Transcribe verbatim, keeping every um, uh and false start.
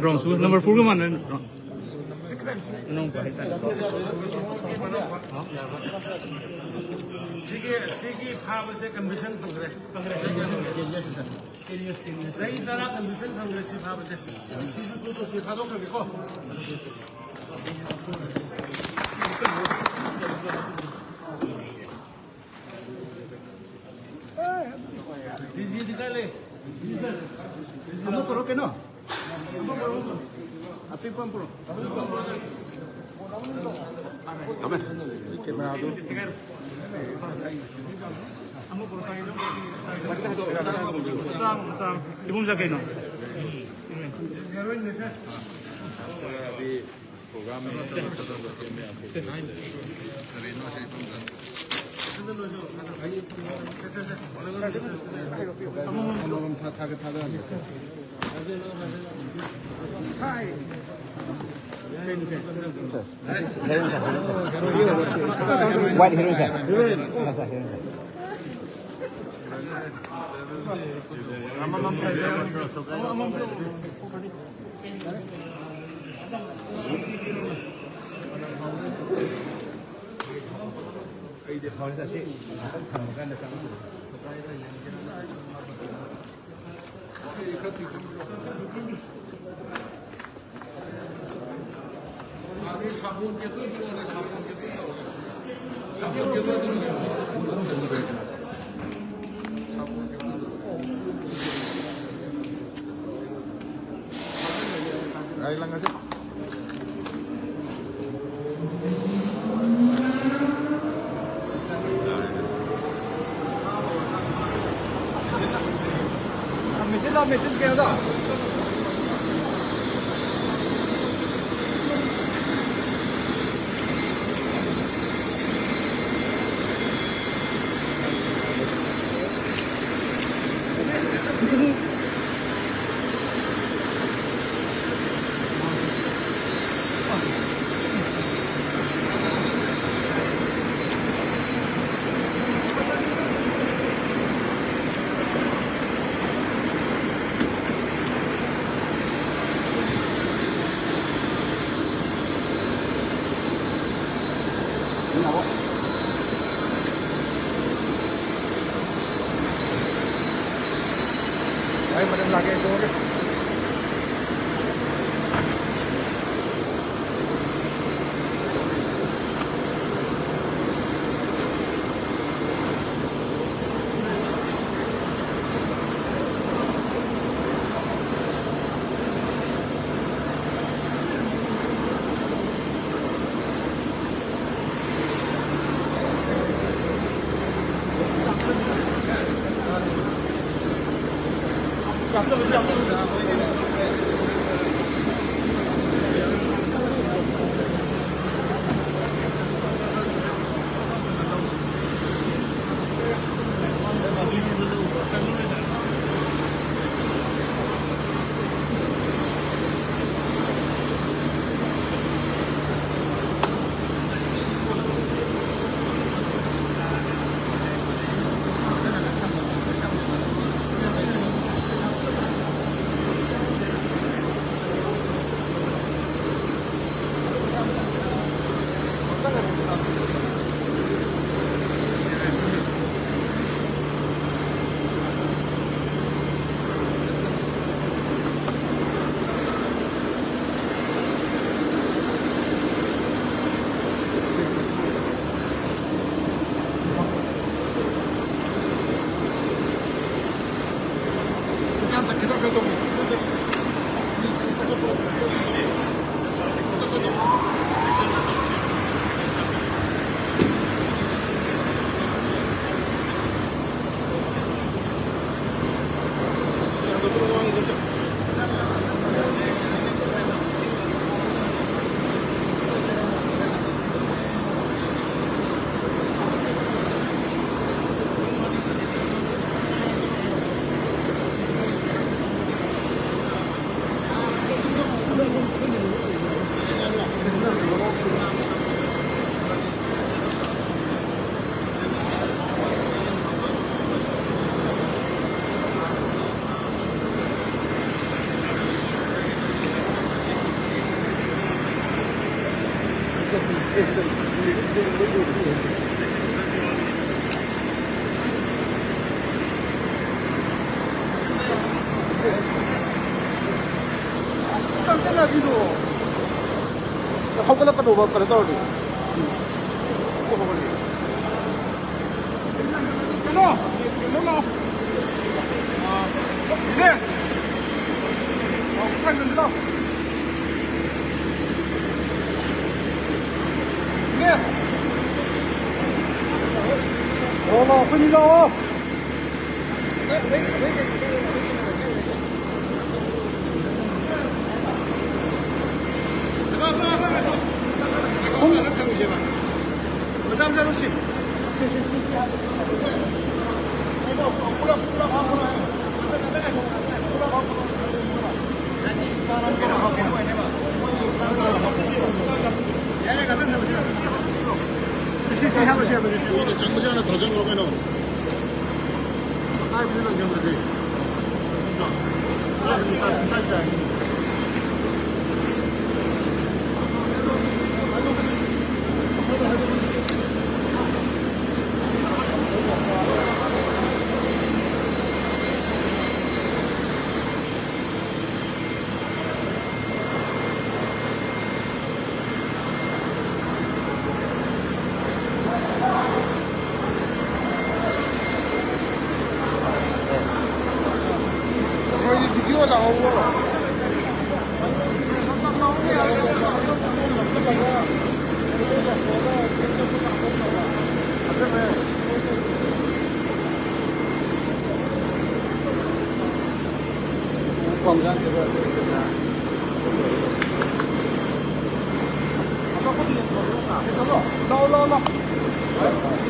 Brown sugar number ꯐꯣꯔꯒ ꯃꯥꯟꯅ ꯅꯅꯥꯎꯄꯥ ꯍꯥꯏꯇꯥꯔꯦ꯫ ꯁꯤꯒꯤ, ꯁꯤꯒꯤ ꯐꯥꯕꯁꯦ ꯀꯟꯚꯤꯛꯁꯟ ꯐꯪꯈ꯭ꯔꯦ꯫ ꯆꯍꯤ ꯇꯔꯥ ꯀꯟꯚꯤꯛꯁꯟ ꯐꯪꯈ꯭ꯔꯦ ꯁꯤ ꯐꯥꯕꯁꯦ꯫ ꯁꯤꯁꯨ ꯇꯨ ꯇꯣꯛꯀꯦ, ꯊꯥꯗꯣꯛꯈ꯭ꯔꯒꯦꯀꯣ꯫ ꯗꯤꯖꯤꯗꯤ ꯀꯥꯏ ꯂꯩ? ꯑꯃ ꯄꯨꯔꯛꯑꯣ ꯀꯩꯅꯣ? ꯑꯄꯤꯛꯄ ꯑꯃ ꯄꯨꯔꯛꯑꯣ꯫ ꯊꯝꯃꯦ꯫ ꯀꯦꯃꯦꯔꯥꯗꯨ꯫ ꯏꯕꯨꯡ ꯆꯠ ꯀꯩꯅꯣ? ꯍꯦꯔꯣꯏꯟꯅꯦꯁꯦ꯫ White heroine, sir. Yes, sir, heroine, sir. ꯑꯩꯗꯤ ꯐꯥꯎꯟꯗꯦꯁꯟ ꯑꯁꯤ ꯉꯥꯏꯍꯥꯛꯇꯪ ꯊꯝꯃꯀꯥꯟꯗ ꯆꯪꯉꯛꯄꯗ꯫ ꯒꯥꯔꯤ ꯂꯪꯉꯁꯤ꯫ ꯃꯦꯆꯤꯟ ꯂꯥꯛꯑꯣ, ꯃꯦꯆꯤꯟ ꯀꯩꯅꯣꯗꯣ꯫ Ay, madam, lagi ito. ꯍꯧꯒꯠꯂꯛꯀꯅꯣꯕ, ꯀꯩꯅꯣ ꯇꯧꯔꯗꯤ꯫ ꯎꯝ꯫ ꯍꯧꯒꯠꯂꯛꯑꯦ꯫ ꯀꯩꯅꯣ? ꯀꯩꯅꯣ ꯂꯥꯛꯑꯣ꯫ ꯑꯥ, ꯅꯤꯂꯦꯁ꯫ ꯂꯥꯛꯑꯣ, ꯈꯔ ꯉꯟꯅ ꯂꯥꯛꯑꯣ꯫ ꯅꯤꯂꯦꯁ꯫ ꯂꯥꯛꯑꯣ, ꯂꯥꯛꯑꯣ, ꯑꯩꯈꯣꯏꯅꯤ ꯂꯥꯛꯑꯣ꯫ ꯃꯆꯥ ꯃꯆꯥ ꯂꯧꯁꯤ꯫ ꯄꯨꯂꯞ, ꯄꯨꯂꯞ ꯍꯥꯞꯄꯣ꯫ ꯁꯤ, ꯁꯤ, ꯁꯤ, ꯍꯥꯞꯄꯁꯤ, ꯍꯥꯞꯄꯁꯤ꯫ ꯆꯪꯕꯁꯦ ꯍꯥꯟꯅ ꯊꯥꯖꯤꯟꯈ꯭ꯔꯣ ꯀꯩꯅꯣ꯫ ꯑꯀꯥꯏꯕꯗꯤ ꯂꯪꯖꯟꯗꯗꯤ꯫ ꯂꯥꯎ, ꯂꯥꯎ, ꯂꯥꯎ꯫